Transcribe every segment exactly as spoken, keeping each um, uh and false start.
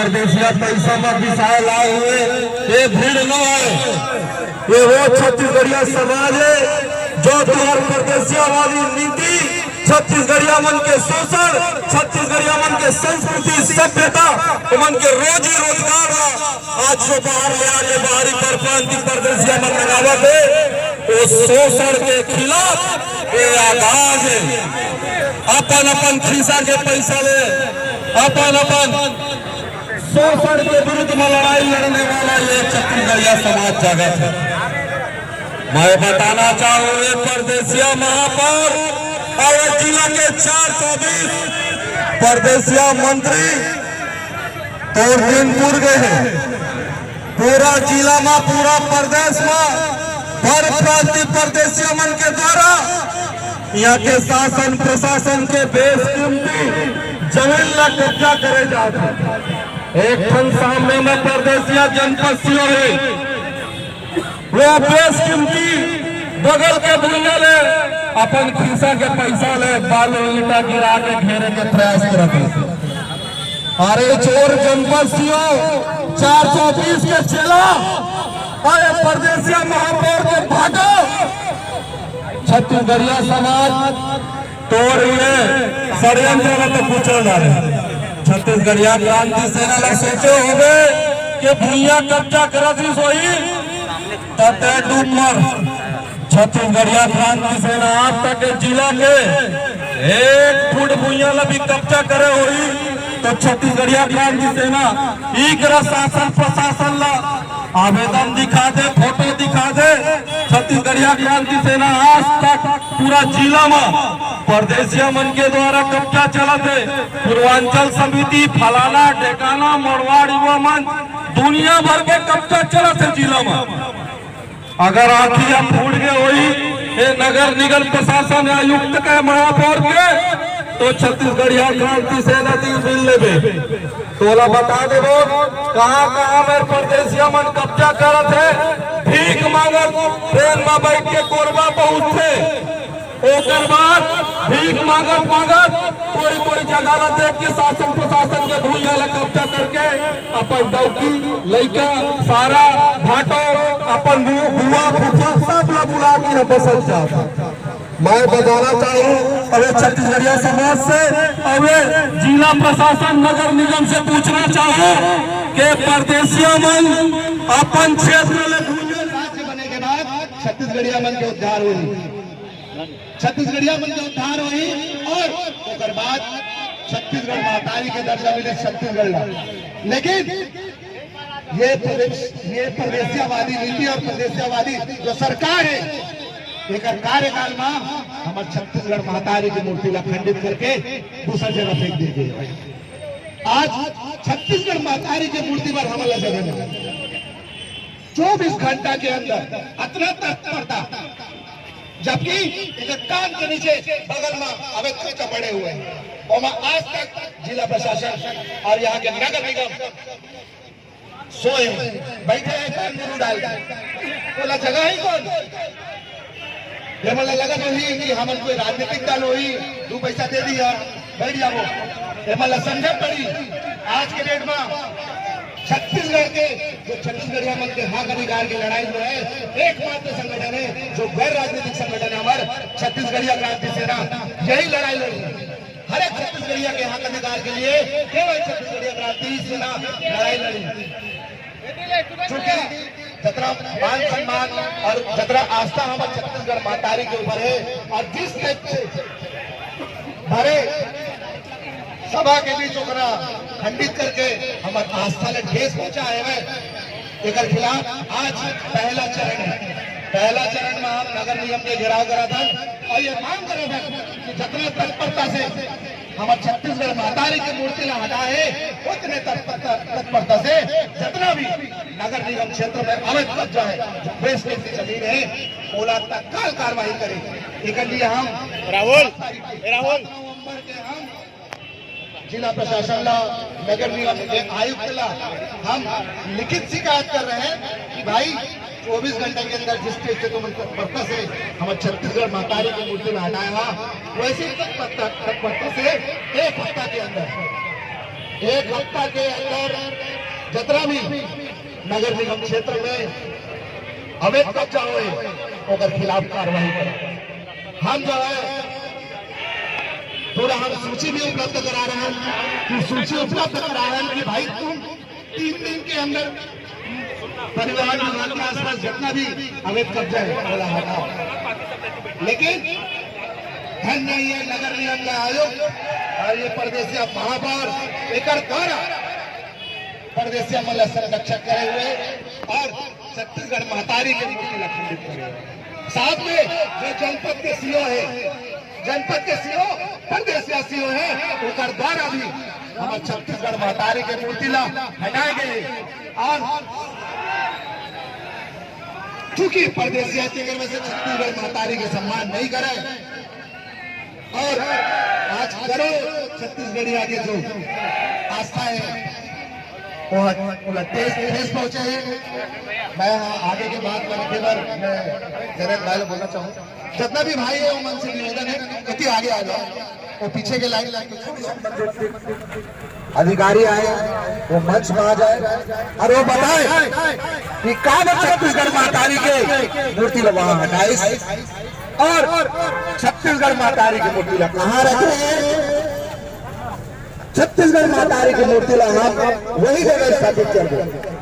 परदेसिया पैसा म बिसाए लाए हुए ये भीड़ न है, ये वो छत्तीसगढ़िया समाज है जो तुम्हार परदेसियावादी नीति, छत्तीसगढ़िया मन के शोषण, छत्तीसगढ़िया मन के संस्कृति, सभ्यता, मन के रोजी रोजगार ला आज जो बाहर ले आके बाहरी परप्रांतीय परदेसिया मन लगावत है, वो शोषण के खिलाफ ये आवाज है। अपन अपन खीसा के पैसा ले, अपन अपन शोषण के विरुद्ध में लड़ाई लड़ने वाला ये छत्तीसगढ़िया समाज जागत है। मैं बताना चाहूँ, ये परदेसिया महापौर और जिला के चार सौ बीस परदेसिया मंत्री तोर दिन पुर गए हैं। पूरा जिला में, पूरा प्रदेश में पर प्रांतीय परदेसिया मन के द्वारा यहाँ के शासन प्रशासन के बेशकीमती जमीन ला कब्जा करे जात है। एक ठन सामने में परदेसिया जनपद सीओ है, वो बेशकीमती बगल के भुइयां ले अपन खीसा के पैसा ले बालू ईंटा गिरा के घेरे के प्रयास करत है। अरे चोर जनपद सीओ, चार सौ बीस के चेला, अरे परदेसिया महापौर के भागो। छत्तीसगढ़िया समाज तोर ये षड्यंत्र ला तो पूछो ना रे। छत्तीसगढ़िया क्रांति सेना ला सोचे होबे कि भुइयां कब्जा करत रहिस होही, त तैं डूब मर। छत्तीसगढ़िया क्रांति सेना आज तक के जिला के एक फुट भुइयां ला भी कब्जा करे होही, तो छत्तीसगढ़िया क्रांति सेना इकरा शासन प्रशासन ला आवेदन दिखा दे, फोटो दिखा दे। छत्तीसगढ़िया क्रांति सेना आज तक पूरा जिला में परदेसिया मन के द्वारा कब्जा चलत है। पूर्वांचल समिति, फलाना ढेकाना, मरवाड़ युवा मंच, दुनिया भर के कब्जा चलत है जिला में। अगर आँखी ह फूट गे होही, ए नगर निगम प्रशासन आयुक्त के, महापौर के, तो छत्तीसगढ़िया क्रांति सेना ती मिल लेबे। तोला बता देबो, कहाँ-कहाँ मेर परदेसिया मन कब्जा करत हे, भीख मांगत, ट्रेन में बैठ के कोरबा पहुंचथे। ओकर बाद भीख मांगत मांगत कोई कोई जगह ला देख के शासन प्रशासन के भुइयां ला कब्जा करके अपन डौकी, लइका, सारा, भाटो, अपन बु-, बुआ, फूफा सब ला बुला के यहाँ बसत जात। मैं बताना चाहूँ, अबे छत्तीसगढ़िया समाज से, अबे जिला प्रशासन, नगर निगम से पूछना चाहूँ कि परदेसिया मन अपन क्षेत्र ले राज्य बने के बाद छत्तीसगढ़िया मन के उद्धार होही। छत्तीसगढ़िया मन के उद्धार होही और ओकर बाद छत्तीसगढ़ महतारी के दर्जा मिले छत्तीसगढ़ ला। लेकिन ये प्रदेश, ये प्रदेशियावादी नीति और प्रदेशियावादी जो सरकार है, एकर कार्यकाल में हमर छत्तीसगढ़ महतारी की मूर्ति ला खंडित करके दूसर जगह फेंक दी गई है। आज छत्तीसगढ़ महतारी की मूर्ति पर हमला जगह नहीं। चौबीस घंटा के अंदर अतना तत्परता, जबकि एकर कान के नीचे बगल में अवैध कब्जा पड़े हुए हैं। ओमा आज तक जिला प्रशासन और यहाँ के नगर निगम सोए हैं, बैठे हैं कान मुरू डाल के। बोला जगह ही कौन? ये मन ला लगत होही कि हमन कोई राजनीतिक दल होही, दू पैसा दे दिया, बैठ जाबो। ये मन ला समझे पड़ी। आज के डेट में छत्तीसगढ़ के जो छत्तीसगढ़िया मन के हक अधिकार की लड़ाई जो है, एकमात्र संगठन है जो गैर राजनीतिक संगठन है हमार छत्तीसगढ़िया क्रांति सेना, यही लड़ाई लड़ी। हर एक छत्तीसगढ़िया के हक अधिकार के लिए केवल छत्तीसगढ़िया क्रांति सेना लड़ाई लड़ी। चूंकि जतरा मान सम्मान और जतरा आस्था हमारे छत्तीसगढ़ महतारी के ऊपर है और जिस तरीके से भरे सभा के बीच ओकरा खंडित करके हमार आस्था ले ठेस पहुंचा है, एकर खिलाफ आज पहला चरण है। पहला चरण में हम नगर निगम के घेराव करा था और ये मांग करा था कि जितना तत्परता से हमार छत्तीसगढ़ महतारी की मूर्ति ला हटा है, उतने तत्परता, तत्परता से जितना भी नगर निगम क्षेत्र में अवैध कब्जा है, जो बेशकीमती जमीन है, ओला तत्काल कार्रवाई करे। एकर लिए हम राहुल, ए राहुल। नवंबर के हम जिला प्रशासन ला, नगर निगम के आयुक्त ला हम लिखित शिकायत कर रहे हैं कि भाई, चौबीस घंटे के अंदर जिस चीज से तुम तत्परता से हमारे छत्तीसगढ़ महतारी की मूर्ति में हटाया हा, वैसे ही तत्परता, तत्परता से एक हफ्ता के अंदर एक हफ्ता के अंदर जितना भी नगर निगम क्षेत्र में अवैध कब्जा होए, ओकर खिलाफ कार्रवाई करें। हम जो है, पूरा हम सूची भी उपलब्ध करा रहे हैं, कि सूची उपलब्ध करा रहे हैं कि भाई, तुम तीन दिन के अंदर परिवहन विभाग के आसपास जितना भी अवैध कब्जा है, ओला हटाओ। लेकिन धन्य ये नगर निगम का आयुक्त और ये परदेसिया महापौर, एकर द्वारा परदेसिया मन ला संरक्षक करे हुए और छत्तीसगढ़ महतारी के मूर्ति ला खंडित करे हुए। साथ में जो जनपद के सीओ है, जनपद के सीओ, परदेसिया सीओ है, ओकर द्वारा भी हमर छत्तीसगढ़ महतारी के मूर्ति ला हटाए गए। और चूंकि परदेसिया तेकर में से छत्तीसगढ़ महतारी के सम्मान नहीं करे, और आज करोड़ों छत्तीसगढ़िया के जो आस्था है, वो ओला ठेस, ठेस पहुंचे है। मैं आगे के बात करके बर मैं जयंत भाई ला बोलना चाहूँ, जितना भी भाई है, वो मन से निवेदन है, इतनी आगे आ जाओ, वो पीछे के लाइन लाइन अधिकारी आए, वो मंच में आ जाए और वो बताए कि काबर छत्तीसगढ़ महतारी के मूर्ति ला वहां हटाइस और छत्तीसगढ़ महतारी के मूर्ति ला कहां रखे हैं। छत्तीसगढ़ महतारी के मूर्ति ला हम वही जगह स्थापित कर दो।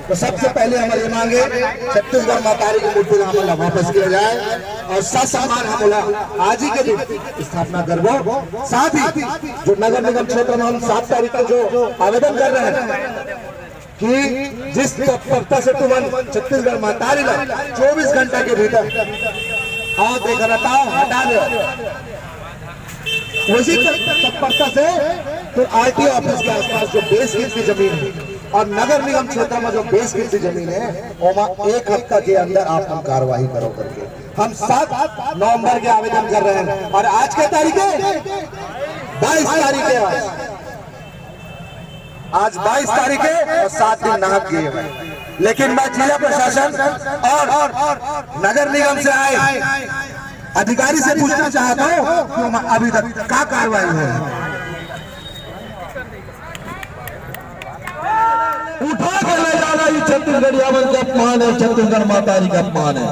तो सबसे पहले हमर ये मांग है, छत्तीसगढ़ महतारी के मूर्ति ला हमन ला वापस किया जाए और ससम्मान हम ओला आज ही के दिन स्थापना करबो। साथ ही जो नगर निगम क्षेत्र में हम सात तारीख को जो आवेदन कर रहे हैं कि जिस तत्परता से तुमन छत्तीसगढ़ महतारी ला चौबीस घंटा के भीतर आओ देखा रहता हटा दे, उसी तत्परता से तो आरटीओ ऑफिस के आसपास जो बीस फीट की जमीन है और नगर निगम क्षेत्र में जो बीस फीट की जमीन है, ओमा एक हफ्ता के अंदर आप हम कार्रवाई करो करके हम सात नवंबर के आवेदन कर रहे हैं। और आज के तारीख है, बाईस तारीख है आज। आज बाईस तारीख है और सात दिन नाहक गए हैं। लेकिन मैं जिला प्रशासन और नगर निगम से आए अधिकारी से पूछना चाहता हूँ कि वहाँ अभी तक का कार्रवाई हुई है? उठा के ले जाना ही छत्तीसगढ़िया मन के अपमान है, छत्तीसगढ़ महतारी का अपमान है।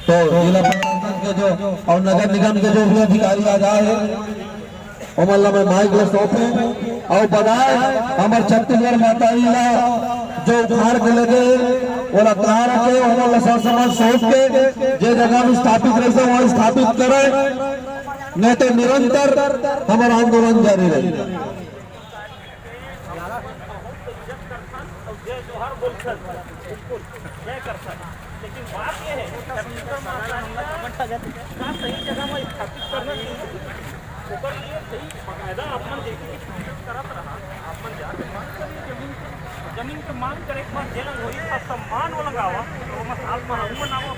तो जिला प्रशासन के जो और नगर निगम के जो भी अधिकारी आ जाए, ओमन ला मैं माइक ला सौंपे और बताए, हमर छत्तीसगढ़ महतारी ला जो उखाड़ के लगे, ओला कहाँ रखे, ओमन ला ससम्मान सौंप के जे जगह में स्थापित रहे, वहाँ स्थापित करे, नहीं तो निरंतर हमर आंदोलन जारी रही। जय जोहार बोलथन, बिल्कुल, जय करथन। लेकिन बात ये है, छत्तीसगढ़ महतारी ला का सही जगह में स्थापित करना चाहिए, ओकर लिए सही बाकायदा आप मन जैसे कि कोशिश करत रहा, आप मन जाके मांग करिए जमीन के, जमीन के मांग करे के बाद जेला वही का सम्मान वो लगावा, तो ओमा साथ में हम बनावा।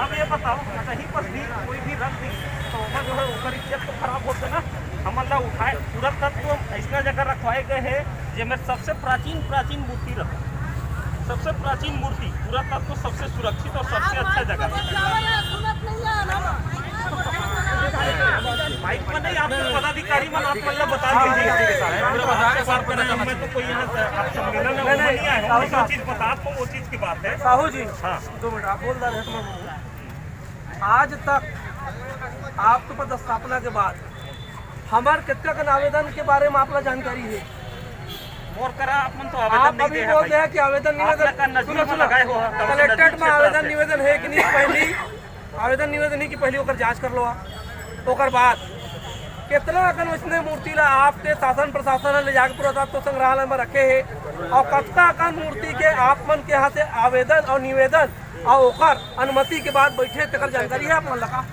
अब ये बताओ, कहीं पर भी कोई भी रख दी, तो ओमा जो है ओकर इज्जत तो खराब होथे ना। हमन ला उठाए, पूरा तत्व ऐसना जगह रखवाए गए हैं, जेमे सबसे प्राचीन, प्राचीन मूर्ति रखा, सबसे प्राचीन मूर्ति, पूरा तत्व सबसे सुरक्षित और सबसे अच्छा जगह। माइक में नहीं, आप पदाधिकारी मन आप मन ला बता दीजिए। पूरा बात के साथ में मैं तो कोई यहाँ से आप सम्मेलन में वो नहीं आया हूँ, मैं जो चीज बता आपको वो चीज की बात है। साहू जी, हाँ। दो मिनट, आप बोल रहे हैं, मैं बोलूँ। आज तक आपके पदस्थापना के बाद हमार कितना कन आवेदन के बारे में आपला जानकारी है? मोर करा आप मन तो आवेदन आप नहीं अभी दे बोल रहे हैं कि आवेदन निवेदन, सुनो, सुनो। कलेक्ट्रेट में आवेदन निवेदन है कि नहीं, पहली आवेदन निवेदन नहीं कि पहली ओकर जांच कर लो आप। ओकर बाद कितना अकन वैसने मूर्ति ला आपके शासन प्रशासन ले जाके पुरातत्व संग्रहालय में रखे हैं और कतना अकन मूर्ति के आप मन के यहाँ से आवेदन और निवेदन और ओकर अनुमति के बाद बैठे, तेकर जानकारी है आप मन ला का?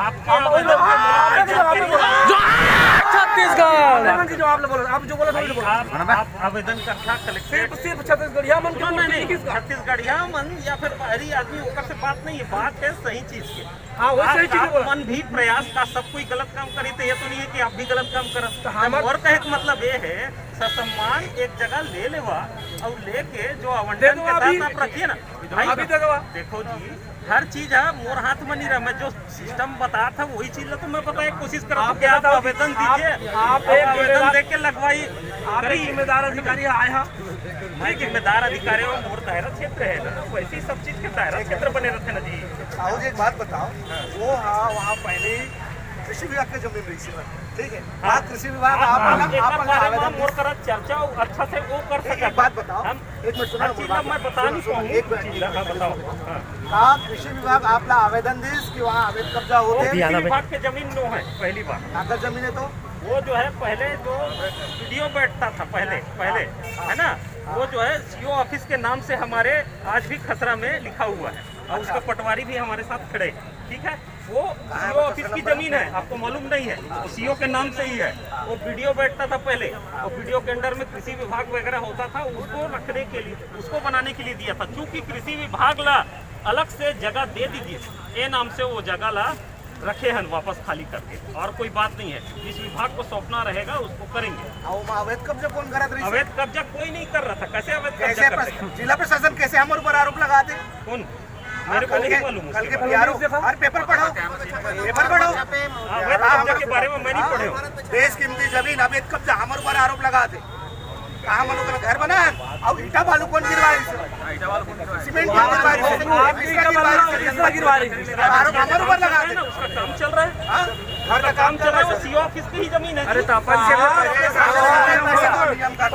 आपके आवेदन के मुलाकात छत्तीसगढ़। जी, जो आपने बोला, आप जो बोला, समझ लो। आप, आप आवेदन करता कलेक्ट्रेट सिर्फ, सिर्फ छत्तीसगढ़िया मन के नहीं, नहीं, छत्तीसगढ़िया मन या फिर बाहरी आदमी, ओकर से बात नहीं है, बात है सही चीज के। हाँ, वही सही चीज बोला। मन भी प्रयास का, सब कोई गलत काम करी, तो ये तो नहीं है कि आप भी गलत काम करत। तो हमार और कहे का मतलब ये है सम्मान एक जगह ले लेवा और लेके जो आवंटन दे दो के अभी। साथ आप रखिए ना। भाई, अभी दे दो। देखो जी, हर चीज है मोर हाथ में नहीं रहा, मैं जो सिस्टम बता था वही चीज ला तो मैं बताए कोशिश कर रहा हूँ आप कि आप बताओ, आवेदन आप, दीजिए। आप आप एक आवेदन जिम्मेदार, दे के लगवाई आप एक करी। जिम्मेदार अधिकारी आए हैं। मैं जिम्मेदार अधिकारी हूँ, मोर दायरा क्षेत्र है ना, वैसे ही सब चीज के दायरा क्षेत्र बने रहते ना जी। साहू जी, एक बात बताओ, वो हाँ, वहाँ पहले ही कृषि विभाग के जमीन रही थी, ठीक है? हाँ। वहाँ कृषि विभाग आप, आप, आप, आप, आप एकर बारे में आवेदन मोर करा चर्चा अच्छा से वो कर एक, सकत एक बात बताओ, हम एक मिनट सुनो, हर चीज मैं बता नहीं पाऊँ। एक मिनट, एक मिनट, हाँ, बताओ। हाँ। का कृषि विभाग आपला आवेदन दिस कि वहाँ अवैध कब्जा होते हैं? कृषि विभाग के जमीन नो है, पहली बार। काकर जमीन है तो? वो जो है पहले जो वीडियो बैठता था पहले, पहले, है ना, वो जो है सीओ ऑफिस के नाम से हमारे आज भी खसरा में लिखा हुआ है और उसका पटवारी भी हमारे साथ खड़े हैं, ठीक है। वो सीओ ऑफिस की जमीन है, आपको मालूम नहीं है, सीओ के नाम से ही है। वो वीडियो बैठता था पहले, वो वीडियो के अंडर में कृषि विभाग वगैरह होता था, उसको रखने के लिए, उसको बनाने के लिए दिया था। चूंकि कृषि विभाग ला अलग से जगह दे दी गई, ए नाम से वो जगह ला रखे हैं वापस खाली करके, और कोई बात नहीं है। जिस विभाग को सौंपना रहेगा उसको करेंगे। अउ ओमा अवैध कब्जा कौन करत रहिस? अवैध कब्जा कोई नहीं कर रहा था। कैसे अवैध कब्जा कैसे कर रहे हैं? जिला प्रशासन कैसे हमर ऊपर आरोप लगाते? कौन? मेरे को कल नहीं के, मालूम कल उसके के बारे में। पीआरओ, हर पेपर पढ़ो, पेपर पढ़ो। हाँ, अवैध कब्जा के बारे में मैं नहीं पढ़े हूँ। बेशकीमती जमीन अवैध कब्जा हमर ऊपर आरोप लगाते। कहाँ हम लोग का घर बना है? अब ईटा बालू कौन गिरवा रही है? सीमेंट कौन गिरवा रही है? आप ईटा बालू गिरवा रही है। आरोप हमर ऊपर लगाते। उसका काम चल रहा है। हाँ? घर का काम चल रहा है, वो सीओ ऑफिस की ही जमीन है। अरे तो अपन से हाँ,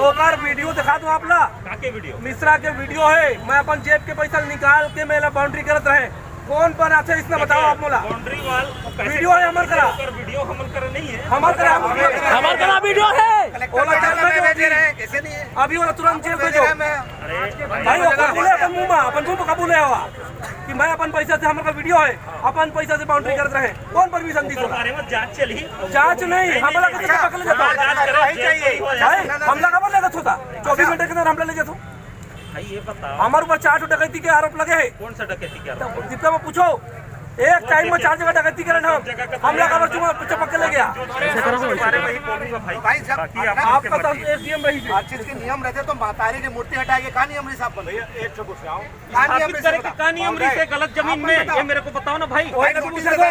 ओकर वीडियो दिखा दो आप ला। काके वीडियो? मिश्रा के वीडियो है, मैं अपन जेब के पैसा निकाल के मैं ला बाउंड्री करत रहे। कौन बनाथे इसने बताओ आप मोला। बाउंड्री वॉल वीडियो है हमर करा। ओकर वीडियो हमर करा नहीं है। हमर करा, हमर करा वीडियो है। ओला जेल में भेजो। कैसे नहीं है? अभी ओला तुरंत जेल भेजो। अरे भाई, ओकर बोले अपन मुंह में, अपन मुंह पका बोले हवा कि मैं अपन पैसा से, हमर का वीडियो है, अपन पैसा से बाउंड्री करत रहे। कौन परमिशन दी तोला? अरे वो जांच चली। जांच नहीं, हमला कैसे पकड़ ले जाता? जांच करो, जेल में। भाई, हमला कब ले जाता? चौबीस घंटे के अंदर हमला ले जाता। भाई, ये बताओ। हमारे ऊपर चार ठो डकैती के आरोप लगे हैं। कौन सा डकैती के आरोप? तो जितना में पूछो, एक टाइम में चार जगह डकैती करे ना। हमला का बच्चों में चपक के ले गया। जो चीज़ है, उसके बारे में ही बोलूंगा भाई। भाई, जब बाकी आप आप लोग के बताओ, मर्जी। एसडीएम रही थी। हर चीज के नियम रहते तो महतारी की मूर्ति हटा के का नियम रही साहब? भैया, एक ठो पूछ रहा हूँ। का नियम स्थापित रही करे साहब? के का नियम रही से गलत जमीन में? ये मेरे को बताओ ना भाई। भाई, नोटिस दे दो।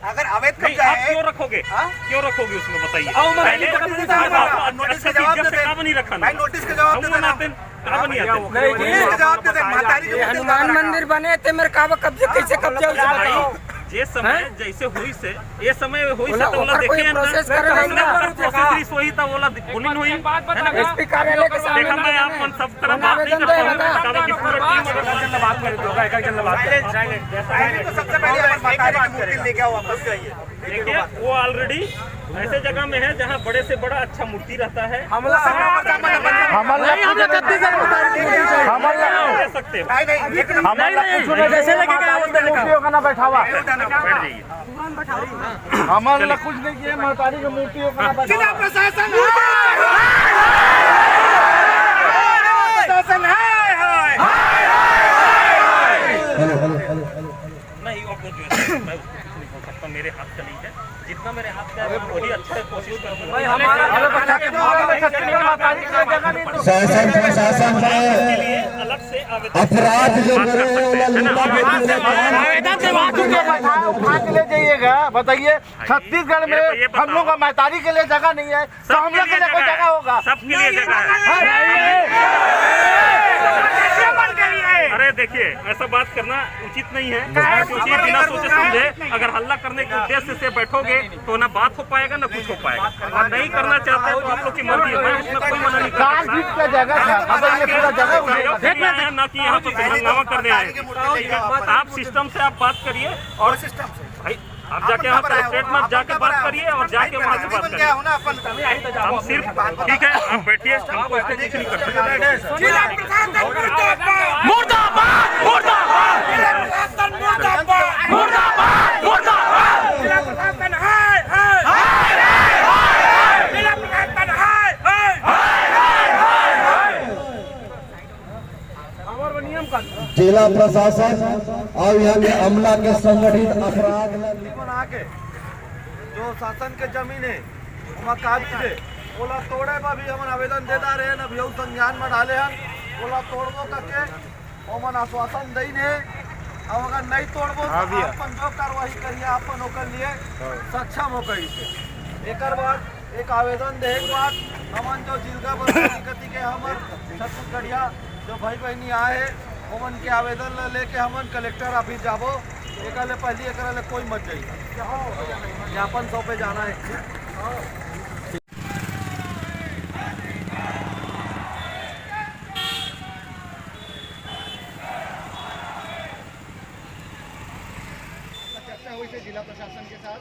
अगर अवैध नहीं, कब्जा आप है, क्यों रखोगे? हाँ? क्यों रखोगे उसमें, बताइए? आओ, मैं पहले नोटिस देता हूँ। अच्छा, नोटिस का जवाब देते। का नहीं रखा भाई, नोटिस का जवाब देते। नहीं, नहीं, नोटिस का जवाब देते। महतारी के ये हनुमान मंदिर बने थे, मेरे का कब्जे कैसे कब्जा हुई, बताओ। जे समय जैसे हुई से, ये समय हुई से तो ओला देखे ना। प्रोसेस करे नहीं ना। प्रोसेस रही सोई तो ओला पुनिन हुई। एसपी कार्यालय के सामने देखा, मैं आप मन सब तरफ बात नहीं कर पाऊंगा। पूरा टीम अगर बात करे तो होगा, एक एक जन बात करे। तो सबसे पहले हमारे महतारी की मूर्ति लेके आओ वापस। देखिए, वो ऑलरेडी ऐसे जगह में है जहाँ बड़े से बड़ा अच्छा मूर्ति रहता है। हमला, हमला नहीं, हमला छत्तीसगढ़ में सारी मूर्ति चाहिए। हमला ले सकते हो। नहीं, नहीं, लेकिन हमला कुछ नहीं, जैसे लगे क्या होता है, मूर्ति होगा ना बैठावा। बैठ जाइए। हमला कुछ नहीं किए, महतारी की मूर्ति होगा ना बैठावा। जिला प्रशासन है, प्रशासन है, है। नहीं, वो जो है, मैं उसको कुछ नहीं बोल सकता, मेरे हाथ का नहीं है। जितना मेरे हाथ का है, मैं वही अच्छा कोशिश करूंगा। भाई, हमारा अरे, बच्चा के बाप में छत्तीसगढ़ महतारी के लिए जगह नहीं तो शासन प्रशासन में के लिए अलग से आवेदन अपराध जो करे हैं, वो लूटा के लिए आवेदन से बात करके बैठाए, उठा के ले जाइएगा। बताइए, छत्तीसगढ़ में मेरे को ये बताओ। हम लोग का महतारी के लिए जगह नहीं है, तो हम लोग के लिए कोई जगह होगा? सबके लिए जगह है। अरे देखिए, ऐसा बात करना उचित नहीं है, क्योंकि बिना सोचे समझे अगर हल्ला करने के उद्देश्य से बैठोगे तो ना बात हो पाएगा ना कुछ हो पाएगा। और नहीं करना चाहते तो आप लोग की मर्जी है, मैं उसमें कोई मना नहीं करता। जगह है, ना कि यहाँ पर हंगामा करने आए। आप सिस्टम से आप बात करिए और सिस्टम से भाई, आप जाके वहाँ कलेक्ट्रेट में जाके बात करिए और जाके वहाँ से बात करिए। हम सिर्फ, ठीक है, आप बैठिए, हम कुछ नहीं कर सकते। मुर्दाबाद, मुर्दाबाद, मुर्दाबाद, मुर्दाबाद। जिला प्रशासन और यहाँ के अमला के संगठित अपराध बना के जो शासन के जमीन है, ओमा काबिज है, ओला तोड़े बर भी हमन आवेदन दे डारे हन, अभी अउ संज्ञान म डाले हन, ओला तोड़बो करके ओमन आश्वासन दइन हे। अब अगर नहीं तोड़बो तो हाँ भैया। आपन जो कार्रवाई करिए, आपन ओकर लिए हाँ। सक्षम हो कहिसे। एकर बाद एक आवेदन देहे के बाद हमन जो जिलगा बरपाली कति के हमर छत्तीसगढ़िया जो भाई बहिनी आए हे, ओमन के आवेदन ला लेके हमन कलेक्टर ऑफिस जाबो। एकर ले पहली एकरा ले कोई मत जाई, ज्ञापन सौंपे जाना है। चर्चा हुई थी जिला प्रशासन के साथ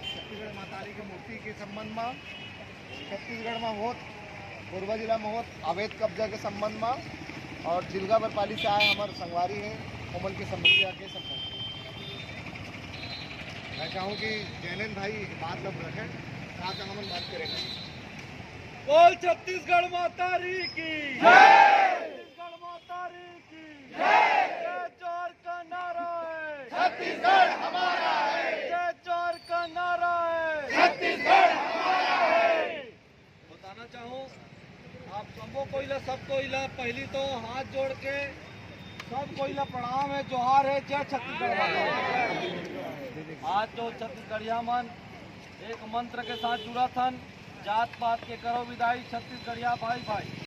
छत्तीसगढ़ महतारी के मूर्ति के संबंध में, छत्तीसगढ़ में होत, कोरबा जिला में होत अवैध कब्जा के संबंध में और जिलगा बरपाली से आए हमर संगवारी है, ओमन के समस्या के संबंध में। मैं चाहूँ कि जैनन भाई बात लब रखें, साथ में हमन बात करेंगे। बोल छत्तीसगढ़ महतारी की जय। छत्तीसगढ़ महतारी की जय। जय जोहार का नारा है। छत्तीसगढ़ हमारा है। जय जोहार का नारा है। छत्तीसगढ़ हमारा है। बताना चाहूँ आप सबो कोई ला, सब कोई ला पहली तो हाथ जोड़ के सब कोई ला प्रणाम है, जोहार है, जय छत्तीसगढ़ माता। आज जो छत्तीसगढ़िया मन एक मंत्र के साथ जुड़ा थन, जात पात के करो विदाई, छत्तीसगढ़िया भाई भाई।